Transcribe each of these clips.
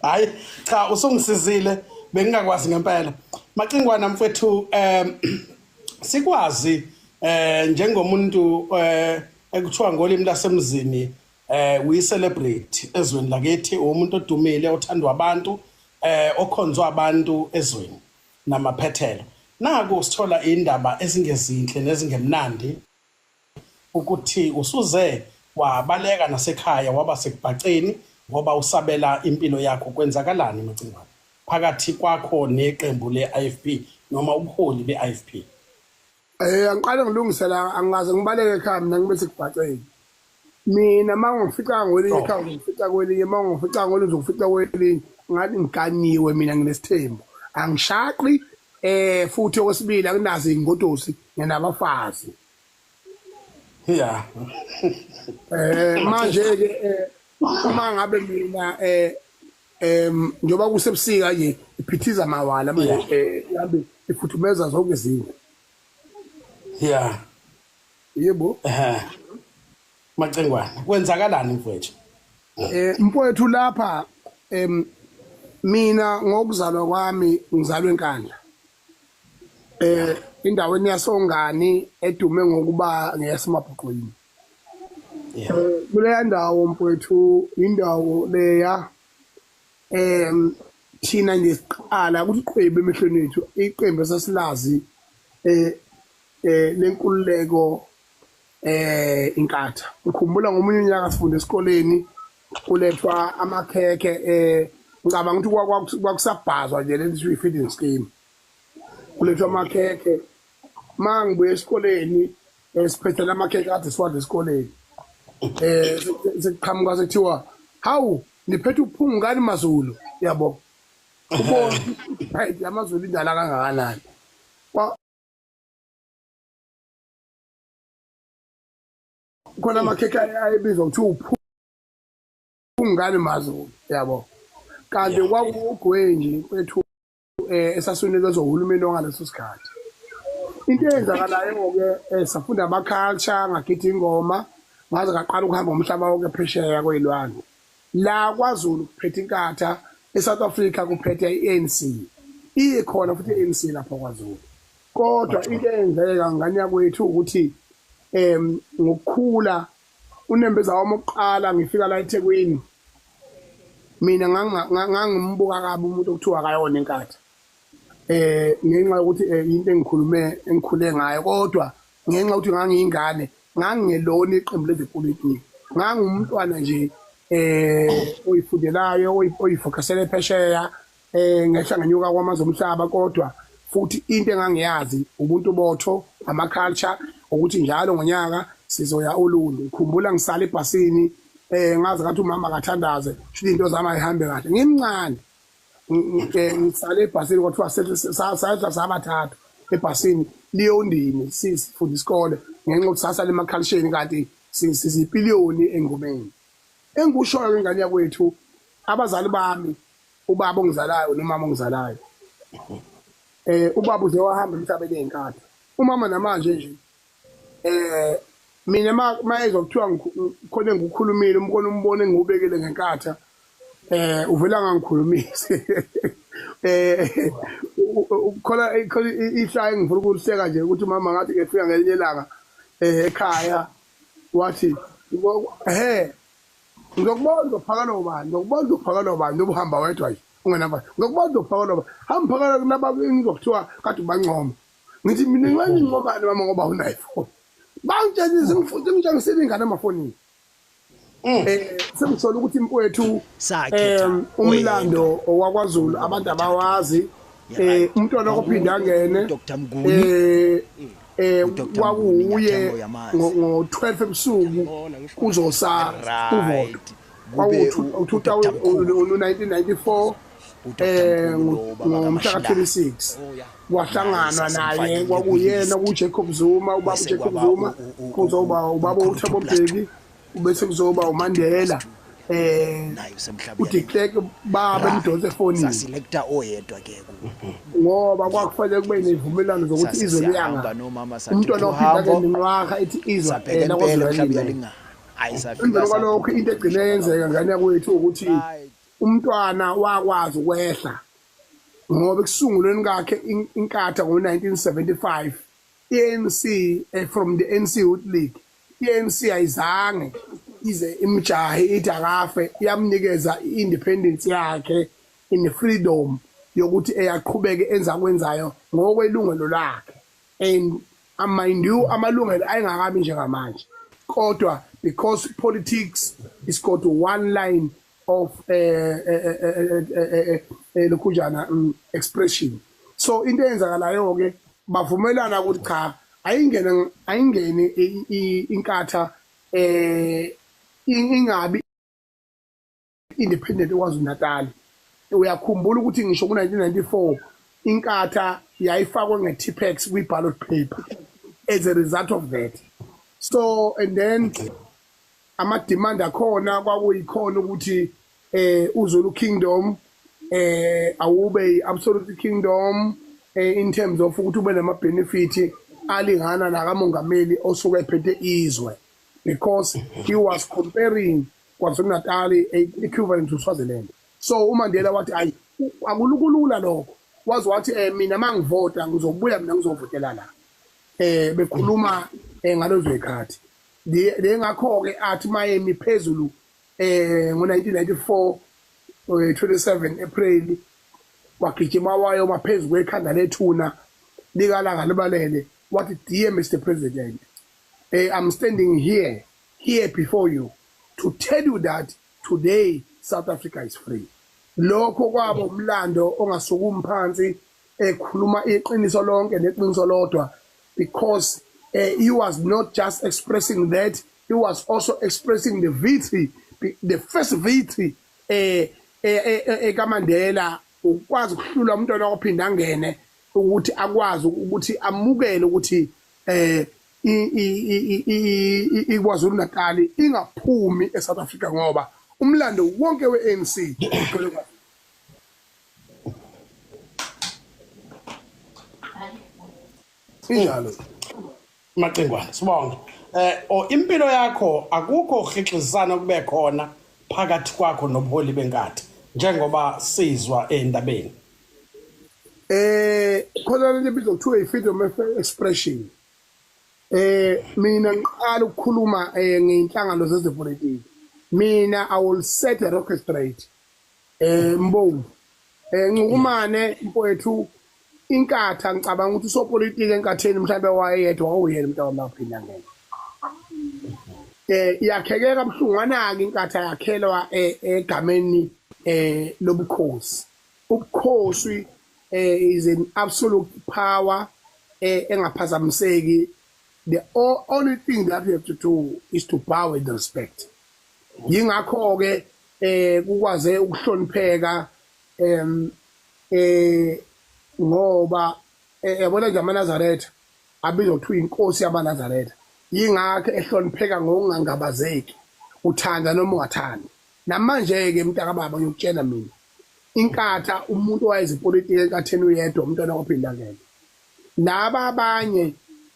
Hayi cha, usungisizile, bengingakwazi ngempela. Macingwana mfethu, sikwazi njengomuntu ekuthiwa ngolimi lasemzini uyi celebrate ezweni lakithi, umuntu odumile, othandwa abantu, okhonzwa abantu ezweni namaphethelo. Naku sithola indaba ezingezinhle nezingemnandi ukuthi usuze wabaleka nasekhaya, waba sekubhaceni ngoba usabela impilo yakho. Kwenzakalani Macingwane phakathi kwakho neqembu le-IFP noma ubuholi be-IFP? Angiqale ngilungisela, angaze ngibaleke ekhaya mina ngibe sekubhaceni. Mina mangifica ngwelinye ekhaya ngifica kwelinye, mangifica ngolunye ngifica kwelinye, ngathi ngiganiwe mina, nginesithembu. Angishaqi futhi okwesibili anginazo ingodosi, nginabafazi. Yeah. Manje ke uma ngabe mina njoba kusebusika nje iphithiza mawala manje, yabe ifuthumeza zonke izinto. Yeah. Yebo. Macingwane, kwenzakalani mfowethu? Mfowethu lapha mina ngokuzalwa kwami ngizalwe eNkandla. Endaweni yaSongani edume ngokuba ngeyaseMabhuqwini. Yeah. Kuleya ndawo mfowethu, indawo leya thina nje siqala ukuthi iqembu emehlweni ethu, iqembu esasilazi lenkululeko inkatha. Ngikhumbula ngomunye unyaka sifunda esikoleni kulethwa amakhekhe, ngicabanga ukuthi kwakusabhazwa nje leli feeding scheme. Kulethwa amakhekhe, mangibuye esikoleni siphethe lamakhekhe kade siwadla esikoleni. Sekuqhamuka sekuthiwa hawu niphethe uphungu ngani maZulu, yabo. Ubona hayi amaZulu indala kangakanani. Khona amakhekhe ayebizwa kuthiwa uphungu ngani maZulu, yabo. Kanti kwakuwugwenji kwethu esasunikezwa uhulumeni wangaleso sikhathi. Into eyenzakalayo-ke safunda ama-culture, ngagida ingoma, ngaze ngaqala ukuhamba umhlaba wonke phesheya kwey'lwandle. La kwaZulu kuphethe inkatha, eSouth Africa kuphethe i-ANC. Ikhona futhi i-ANC lapha kwaZulu. Kodwa into eyenzeka ngane yakwethu ukuthi ngokukhula unembeza wami oqala ngifika la eThekwini, mina ngangimbuka kabi umuntu okuthiwa akayona inkatha. Ngenxa yokuthi into engikhulume engikhule ngayo, kodwa ngenxa yokuthi ngangiyingane ngangingelona iqembu lezepolitiki. Ngangumntwana nje oyifundelayo, oyifocusele phesheya, ngehla ngenyuka kwamazwe omhlaba, kodwa futhi into engangiyazi ubuntu botho, ama-culture, ukuthi njalo ngonyaka sizoya Olundi. Ngikhumbula ngisala ebhasini, ngaze ngathi umama akathandaze, shuthi into zami ayihambe kahle. Ngimncane ngisale ebhasini, kwathiwa sayehla sabathathu ebhasini liyondini sifunda isikole ngenxa yokuthi sasala emakhalisheni kanti sizipiliyoni engomeni. Engikushoyo ingane yakwethu, abazali bami, ubaba ongizalayo nomama ongizalayo, ubaba uze wahamba emhlabeni eyinkatha, umama namanje nje mina mayezwa kuthiwa khona engikukhulumile, umkhono umbono engiwubekile ngenkatha, uvela ngangikhulumisi. Khona ihlaya engifuna ukuliseka nje ukuthi umama ngathi ngefika ngelinye ilanga ekhaya wathi he ngizokubona uzophakela ubani, ngizokubona uzophakela ubani, noba uhamba wedwa nje ungenabani, ngizokubona uzophakela ubani, hamba phakela kulaba engizokuthiwa kade ubancoma. Ngithi mina ngincomani mama ngoba unayo ifoni. Bangitshengisa ngitshengisile ingane emafonini. Sengisola ukuthi mfowethu umlando owakwaZulu abantu abawazi. Umntwana okuphinda angene kwakuwuye ngo-12 ebusuku kuzosa uvoto. Kwaku-1994 ngomhla ka-26 kwahlanganwa naye, kwakuyena kuJacob Zuma, ubaba uJacob Zuma, kuzoba ubaba uThabo Mbeki, bese kuzoba uMandela, uDe Klerk baba emdonse efonini. Saselector oyedwa ke ngoba kwakufanele kube nezivumelwano zokuthi izwe liyanga. Umntwana ophinda ke nenqwaha ethi izwe lakwaZulu. Emva kwalokho into egcine yenzeka ngane yakwethu ukuthi Umntwana wakwazi ukwehla ngoba ekusungulweni kwakhe inkatha ngo-1975 i-ANC, from the ANC Youth League, i-ANC ayizange ize imjahe ithi akafe, iyamnikeza i-independence yakhe in freedom yokuthi eyaqhubeke enza kwenzayo ngokwelungelo lakhe. And mind you, amalungelo ayengakabi njengamanje, kodwa because politics is got one line of lokhujana expression. So into eyenzakalayo ke, bavumelana ukuthi cha, ayingene, ayingene inkatha, ingabi independent eKwaZulu Natal. Uyakhumbula ukuthi ngisho ku-1994 inkatha yayifakwe nge-Tipp-Ex kwi-ballot paper as a result of that. So and then ama-demand akhona kwakuyikhona ukuthi uZulu Kingdom awube i-absolute kingdom, in terms of ukuthi ube nama-benefit alingana nakamongameli osuke ephethe izwe, because he was comparing KwaZulu Natal equivalent to Swaziland. So uMandela wathi ayi, akulukulula lokho, waze wathi mina mangivota ngizobuya mina ngizovotela la, bekhuluma ngalezo zikhathi. Le ngakho ke athi mayemi phezulu ngo1994, 27 April, wagijima wayo maphezulu kwekhanda lethuna likaLanga Libalele, wathi, "Dear Mr President, I'm standing here before you to tell you that today South Africa is free." Lokho kwabo umlando ongasukumi phansi, ekhuluma iqiniso lonke neqiniso lodwa, because he was not just expressing that, he was also expressing the victory, the first victory ekaMandela, ukwazi ukuhlula umntwana ophinda angene, ukuthi akwazi ukuthi amukele ukuthi iKwaZulu Natal ingaphumi eSouth Africa, ngoba umlando wonke weANC ugcwele kwaZulu. Injalo. Macingwane, sibonge. O impilo yakho, akukho uhixizana kube khona phakathi kwakho nobuholi benkatha njengoba sizwa endabeni? Khona lento ebizwa kuthiwa i-freedom of expression. Mina ngiqala ukukhuluma ngeinhlangano zezepolitiki. Mina I will set a record straight. Mbongi. Ncukumane mfowethu, inkatha ngicabanga ukuthi usopolitiki enkatheni mhlawumbe wayedwa wawuyena umuntu wamaphinda ngene. Yakheke kabuhlungwana ke inkatha, yakhelwa egameni lobukhosi. Ubukhosi is an absolute power engaphazamiseki. The only thing that you have to do is to bow and respect. Yingakho ke kukwaze ukuhlonipheka, ngoba yabona nje amaNazaretha abizwa kuthiwa inkosi yamaNazaretha, yingakho ehlonipheka ngokungangabazeki, uthanda noma ungathandi. Namanje ke mntaka baba, ngiyokutshela mina, inkatha umuntu owayezipolitiki enkatheni uyedwa umntwana waphinda ngene. Laba abanye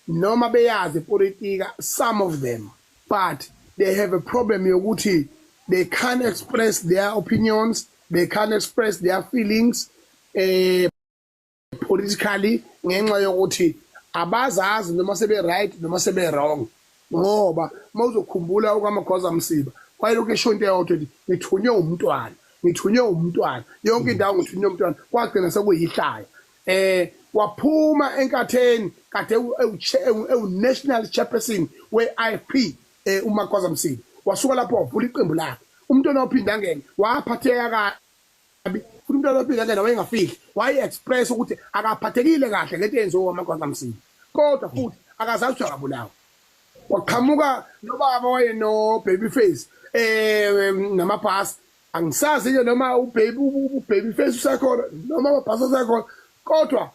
noma beyazi ipolitika, some of them, but they have a problem yokuthi they can't express their opinions, they can't express their feelings politically, ngenxa yokuthi abazazi noma sebe right noma sebe wrong. Ngoba mawuzokhumbula okaMagwaza Msiba wayelokhu esho into eyodwa, ethi ngithunywe umntwana, ngithunywe umntwana, yonke indawo ngithunywe umntwana, kwagcina sekuyihlaya. Waphuma enkatheni kade ewu national chairperson we-IFP, uMagwaza Msiba, wasuka lapho wavula iqembu lakhe. Umntwana waphinda angene waphatheka kabi futhi. Umntwana waphinda angene wayengafihli, waye-express ukuthi akaphathekile kahle ngento eyenziwe uMagwaza Msiba, kodwa futhi akazazi ukuthi akabulawa. Waqhamuka nobaba waye no baby face namabhasi, angisazi ke noma ubaby face usekhona noma amabhasi asekhona, kodwa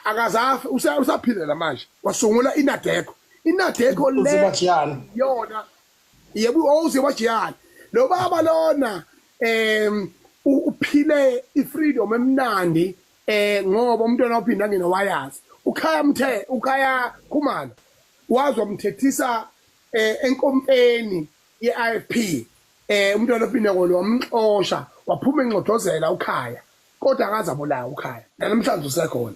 akazafi, usaphila namanje. Wasungula iNADECO, iNADECO le uZibajiyane. Yona, yebo, uZibajiyane. Lo baba lona uphile ifreedom emnandi, ngoba umntwana waphinda ngene wayazi uKhaya Mthe, uKhaya Khumalo wazwa mthethisa enkompeni ye-IFP. Umntwana oPhindangene wamxosha, waphuma enxodozela ukhaya, kodwa akaze abulawa ukhaya, namhlanje usekhona.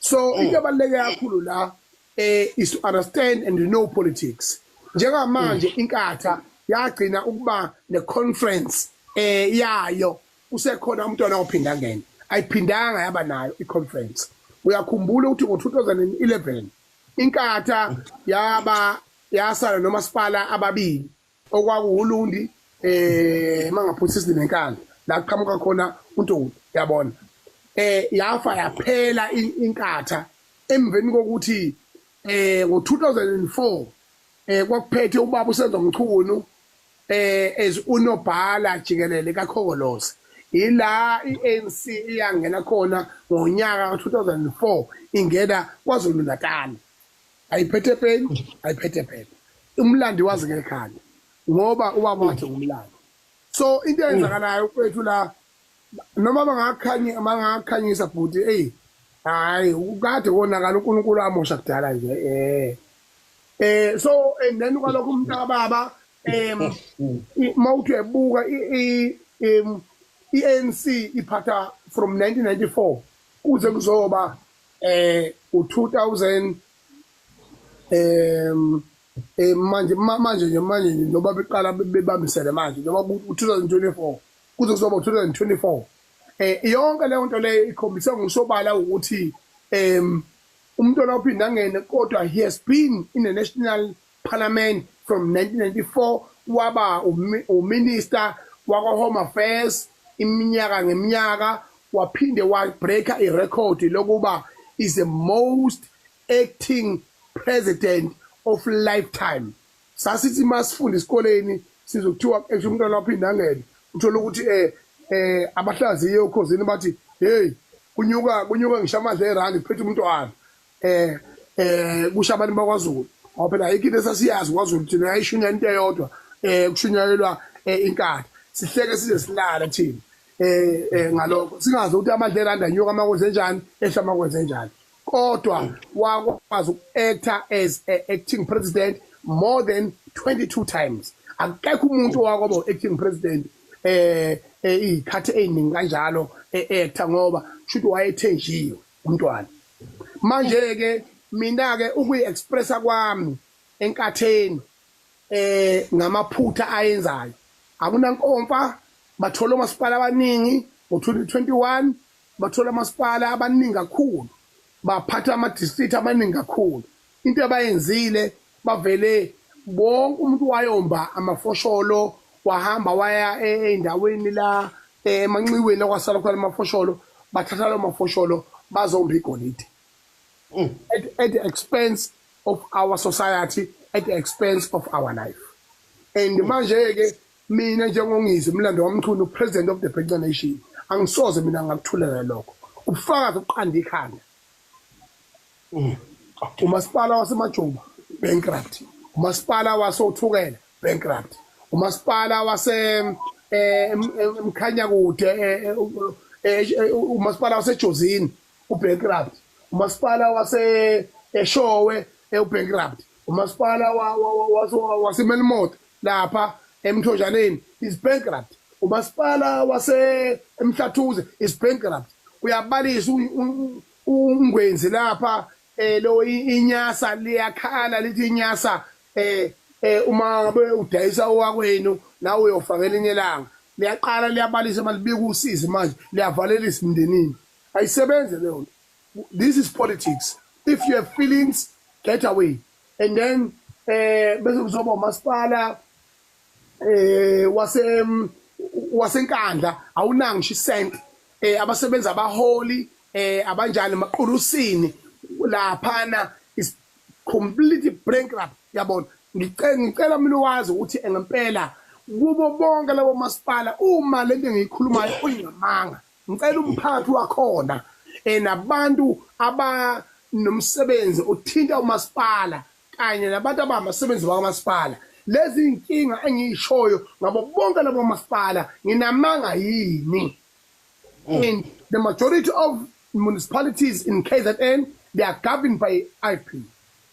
So into ebaluleke kakhulu la is to understand and know politics. Njengamanje inkatha yagcina ukuba ne-conference yayo usekhona umntwana oPhindangene, ayiphindanga yaba nayo i-conference. Uyakhumbula ukuthi ngo-2011 inkatha yaba yasala nomasipala ababili, okwakuwuLundi mangaphosisi neNkandla, la kuqhamuka khona uNtuli, yabona. Yafa yaphela inkatha emveni kokuthi ngo-2004 kwakuphethe ubaba uSenzo Mchunu as unobhala jikelele kaKhongolose. Ila iANC iyangena khona ngonyaka ka2004, ingena KwaZulu Natal, ayiphethe peni, ayiphethe phela. Umlandi wazi ngekhanda ngoba ubaba wakhe ngumlando. So into eyenzakalayo kwethu la, noma bangakhanya bangakhanyisa bhuti, hey, hayi, ukade konakala, uNkulunkulu amosha kudala nje. So and then kwalokho umntaka baba, mawuthi uyabuka i-ANC iphatha from 1994 kuze kuzoba u2000, manje manje nje njengoba beqala bebambisene manje, njengoba u2024 kuze kuzoba u2024, yonke leyo nto leyo ikhombisa ngokusobala ukuthi umntwana oPhindangene, kodwa he has been in the national parliament from 1994, waba uminister wakwa Home Affairs iminyaka ngeminyaka, waphinde wa-breaka irecord lokuba is the most acting president of lifetime. Sasithi masifunda esikoleni sizokuthiwa actually umntwana waPhindangene, uthola ukuthi abahlaziye okhosini bathi, hey, kunyuka ngisho amandla erandi, kuphethe umntwana, kusho abantu bakwaZulu, ngoba phela ayikho into esasiyazi kwaZulu thina, yayishunya into eyodwa, kushunyayelwa inkatha, sihleke size silala thina ngalokho, singazi ukuthi amandla erandi anyuka makwenze njani, ehla makwenze njani. Kodwa wakwazi uku-acta as a acting president more than 22 times. Akekho umuntu owakwaba acting president izikhathi eziningi kanjalo e-acta, ngoba kushuthi wayethenjiwe umntwana. Manje ke mina ke ukuyi-expressa kwami enkatheni ngamaphutha ayenzayo, akunankomfa. Bathola omasipala abaningi ngo-2021, bathola amasipala abaningi kakhulu, baphatha ama-district amaningi kakhulu. Into abayenzile, bavele bonke umuntu wayomba amafosholo, wahamba waya ey'ndaweni la emanxiweni okwasala khona amafosholo, bathatha lawo mafosholo bazomba igolide at the expense of our society, at the expense of our life. And manje ke mina njengoNgizwe umlando wamchunu, president of the Bhinca Nation, angisoze mina ngakuthulela lokho. Ubufakazi obuqanda ikhanda: umasipala waseMajuba bankrupt, umasipala wasoThukela bankrupt, umasipala wase Mkhanyakude, umasipala waseJozini ubankrupt, umasipala wase eShowe ubankrupt, umasipala waseMelmoth lapha eMthonjaneni is bankrupt, umasipala wase eMhlathuze is bankrupt. Uyabalisa ungwenzi lapha, lo inyasa liyakhala lithi inyasa, uma ngabe udayisa owakwenu nawe uyofakela elinye ilanga, liyaqala liyabalisa malibika usizi, manje liyavalelisa emndenini. Ayisebenze leyo nto. This is politics. If you have feelings, get away. And then bese kuzoba umasipala waseNkandla, awunanga ngisho isent, abasebenzi abaholi abanjani maqulusini laphana is completely bankrupt, yabona. Ngicela mina wazi ukuthi ngempela kubo bonke labo masipala, uma lento engiyikhulumayo uyingamanga, ngicela umphathi wakhona nabantu abanomsebenzi othinta umasipala kanye nabantu ababasebenzi bakamasipala, lezi inkinga engiyishoyo ngabo bonke labo masipala, nginamanga yini? And the majority of municipalities in KZN, they are governed by IFP,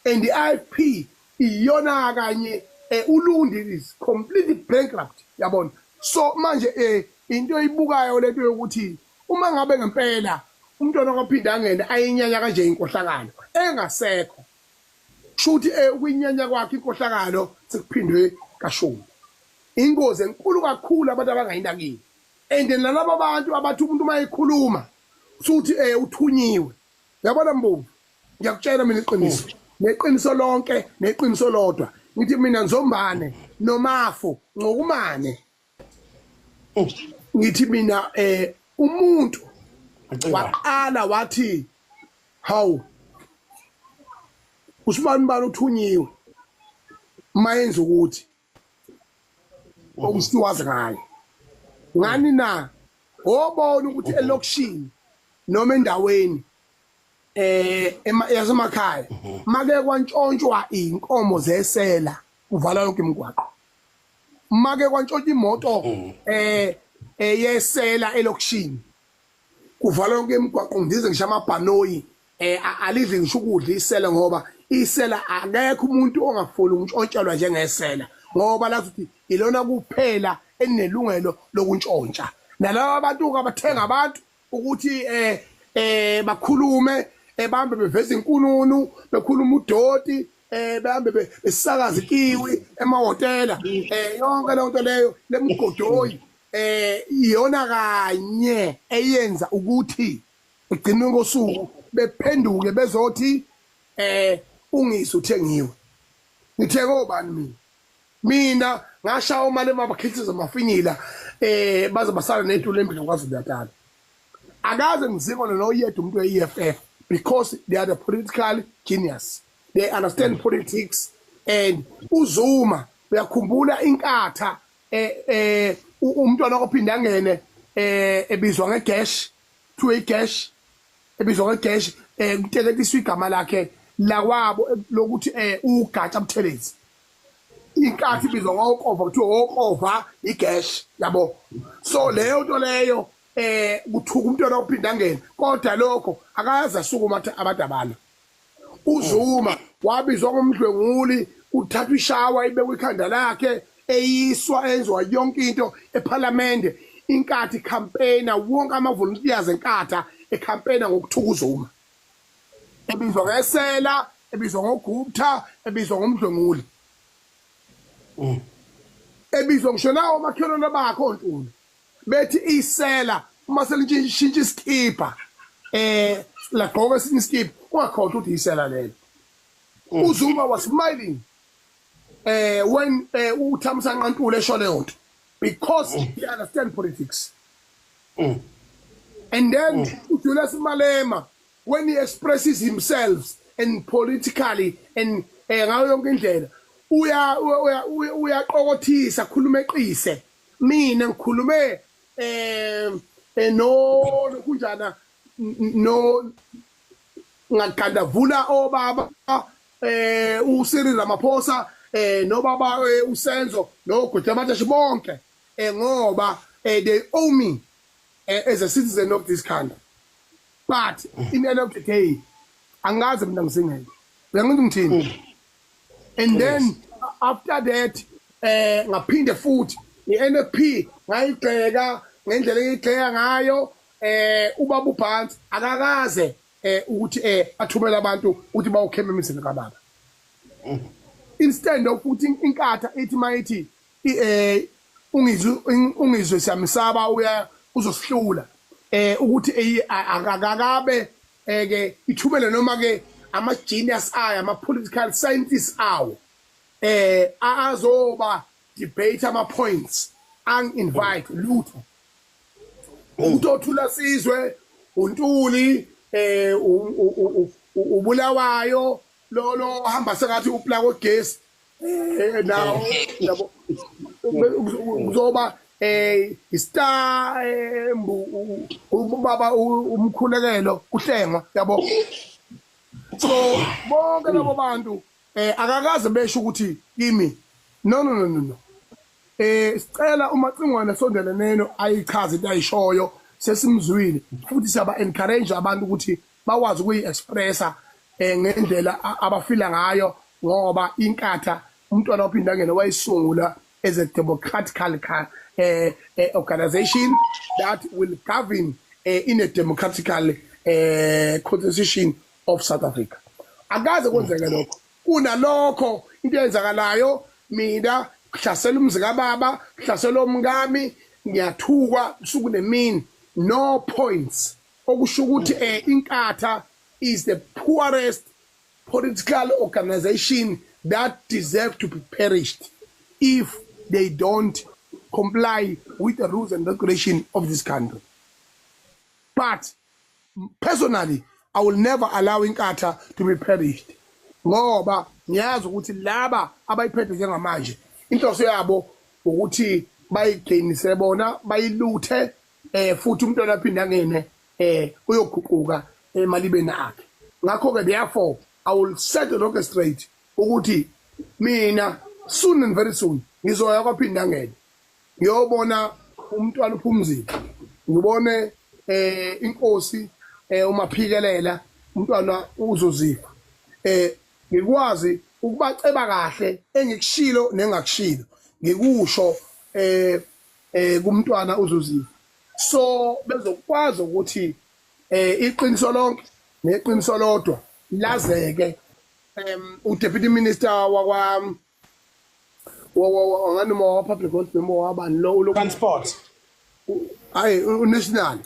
and the IFP iyona kanye uLundi is completely bankrupt, yabona. So manje into oyibukayo lento yokuthi uma ngabe ngempela umntwana kwaphinda angene ayinyanya kanje inkohlakalo engasekho, shuthi ukuyinyanya kwakhe inkohlakalo sekuphindwe kashumi. Ingozi enkulu kakhulu abantu abangayinakile. And nalabo bantu abathi umuntu uma ekhuluma suthi uthunyiwe. Yabona Mbomvu, ngiyakutshela mina iqiniso, neqiniso lonke, neqiniso lodwa. Ngithi mina Nzombane noMafu ngokumane, ngithi mina umuntu waqala wathi hawu usibani bani uthunyiwe mayenza ukuthi okusiwazi ngayo ngani na obona ukuthi elokishini noma endaweni yasemakhaya make kwantshontshwa inkomo zesela kuvala yonke imigwaqo, make kwantshontshwa imoto yesela elokishini kuvala yonke imigwaqo, ngize ngisho amabhanoyi alidli ngisho ukudla isela, ngoba isela akekho umuntu ongafuni ukuntshontshelwa njengesela, ngoba lathi ukuthi ilona kuphela elinelungelo lokuntshontsha. Nalaba abantu abathenga abantu ukuthi bakhulume, bambe beveza inkununu, bekhuluma udoti, behambe besakaza ikiwi emahhotela, yonke leyo nto leyo lemgodoyi iyona kanye eyenza ukuthi egcineni kosuku bephenduke bezothi ungizwe uthengiwe. Ngithe kobani mina ngashaya uMalema bakhithiza amafinyila baze basala netulo empilo kwaZulu Natal. Akaze ngizibone noyedwa umuntu we-EFF because they are the political genius, they understand politics. And uZuma uyakhumbula inkatha umntwana okuphinda angene ebizwa ngegash, kuthiwe igash, ebizwa ngegash, kuteketiswa igama lakhe lakwabo lokuthi uGatsha Buthelezi. Inkathi ibizwa ngokova, kuthiwa okova igash, yabo. So leyo nto leyo kuthuka umntwana okuphinda angene, kodwa lokho akaze asukuma abantu abalo. uZuma wabizwa ngomdlwenguli, uthathwa ishawa ibekwe ikhanda lakhe, eyiswa enziwa yonke into eParliament. Inkathi campaigner wonke ama volunteers enkatha ecampaigner ngokuthuka uZuma, ebizwa ngesela, ebizwa ngoGupta, ebizwa ngomdlwenguli, ebizwa ngisho nawo omakhelwane bakho oNtuli bethi isela uma selintshintsha iskipa lagqoka esinye iskipa ungakhohlwa ukuthi isela lelo. uZuma was smiling when uThamsanqa Ntuli esho leyo nto because he understand politics. And then uJulius Malema, when he expresses himself and politically and ngayo yonke indlela uya uyaqokothisa, khuluma eqise. Mina ngikhulume no kunjana no ngagandavula obaba uCyril Ramaphosa nobaba uSenzo noGwede Mantashe bonke ngoba they owe me as a citizen of this country. But in the end of the day angazi mina ngisingeke uyangithi ngithini. And then after that ngaphinde futhi iNFP ngayigxeka ngendlela engiyigxeka ngayo. Ubaba uBhantsi akakaze ukuthi athumele abantu ukuthi bawukhema emizini kababa, instead of ukuthi inkatha ithi mayithi ungizwe siyamsaba uya uzosihlula, ukuthi akakabe ke ithumele noma ke ama genius ayo, ama political scientists awo azoba debate ama points, ang invite lutho. Umuntu othula sizwe uNtuli ubulawayo lo hamba sengathi uplug ogesi nawo, yabo, kuzoba istar ubaba umkhulekelo kuhlengwa, yabo. So bonke labo bantu akakaze besho ukuthi kimi no no no no no sicela uMacingwane sondele neno ayichaze into ayishoyo, sesimzwile futhi siyaba encourage abantu ukuthi bakwazi ukuyi-expressa ngendlela abafila ngayo, ngoba inkatha umntwana waphindangene wayisungula as a democratical organization that will govern in a democratical constitution of South Africa. Akaze kwenzeke lokho. Kunalokho into eyenzakalayo, mina kuhlasela umzi kababa, kuhlasela omkami, ngiyathukwa usuku nemini, no points. Okusho ukuthi inkatha is the poorest political organization that deserve to be perished if they don't comply with the rules and regulation of this country. But personally, I will never allow inkatha to be perished, ngoba ngiyazi ukuthi laba abayiphethe njengamanje inhloso yabo ukuthi bayigainise bona, bayiluthe, futhi umntwana aphinde angene uyoguquka emalibeni akhe. Ngakho ke therefore I will set the record straight ukuthi mina soon and very soon ngizoya kwaphinda ngene, ngiyobona umntwana uphumzile, ngibone inkosi umaphikelela umntwana uzozifa, ngikwazi ukubaceba kahle engikushilo nengakushilo, ngikusho kumntwana uzozifa, so bezokwazi ukuthi iqiniso lonke neqiniso lodwa lazeke. U-deputy minister wakwa nganoma wa public works noma wabani lo Transport. Hayi, u-national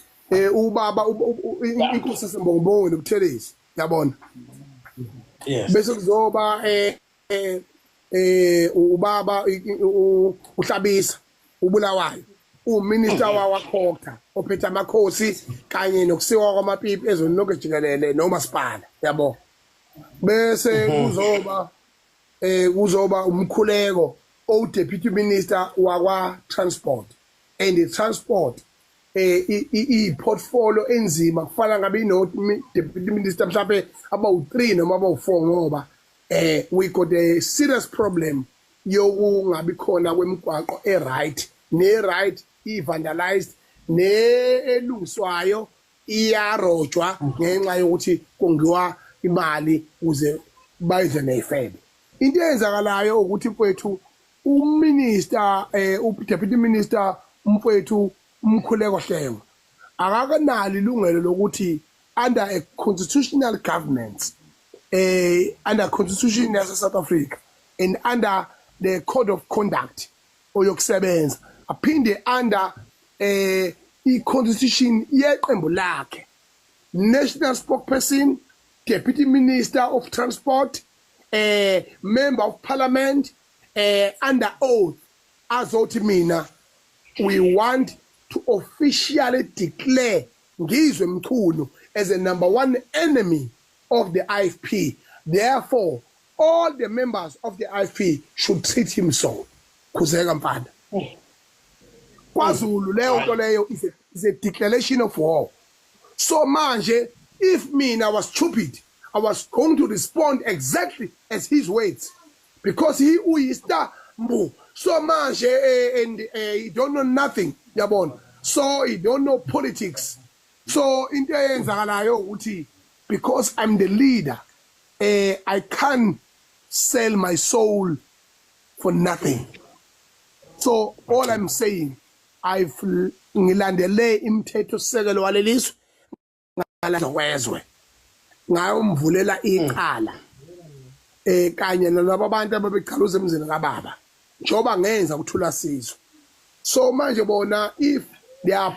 ubaba inkosi sembongobongo noButhelezi, yabona? Yes. Bese kuzoba ubaba uHlabisa ubulawayo, uminister wakwaCogta ophethe amakhosi kanye nokusiwa kwamapipi ezweni lonke jikelele nomasipala, yabo? Bese kuzoba umkhuleko o deputy minister wakwa transport, and the transport i portfolio enzima, kufana ngabe ino deputy minister mhlawumbe abawu3 noma abawu4, ngoba we got a serious problem yokungabi khona kwemigwaqo e right, ne right i vandalized, ne elungiswayo iyarojwa ngenxa yokuthi kongiwa imali ukuze bayidle neyifebe. Into eyenzakalayo ukuthi mfowethu uminister udeputy minister umfowethu umkhuleko Hlengwa akakanalo ilungelo lokuthi under a constitutional government, under constitution yase South Africa and under the code of conduct oyokusebenza, aphinde under i-constitution yeqembu lakhe, national spokesperson, deputy minister of transport, member of parliament, under oath azothi mina we want to officially declare Ngizwe Mchunu as a number one enemy of the IFP, therefore all the members of the IFP should treat him so. Khuzeka mfana kwaZulu, leyo nto leyo is a declaration of war. So manje if mina was stupid, I was going to respond exactly as his words, because he uyista mbu. So manje and he don't know nothing, yabona? So he don't know politics. So into eyenzakalayo ukuthi because I'm the leader, I can't sell my soul for nothing. So all I'm saying, I've ngilandele imithetho sisekelo walelizwe ngala kwezwe, ngayomvulela icala kanye nalabo bantu ababechaluza emzini kababa njoba ngenza kuthula sizwe. So manje bona if they are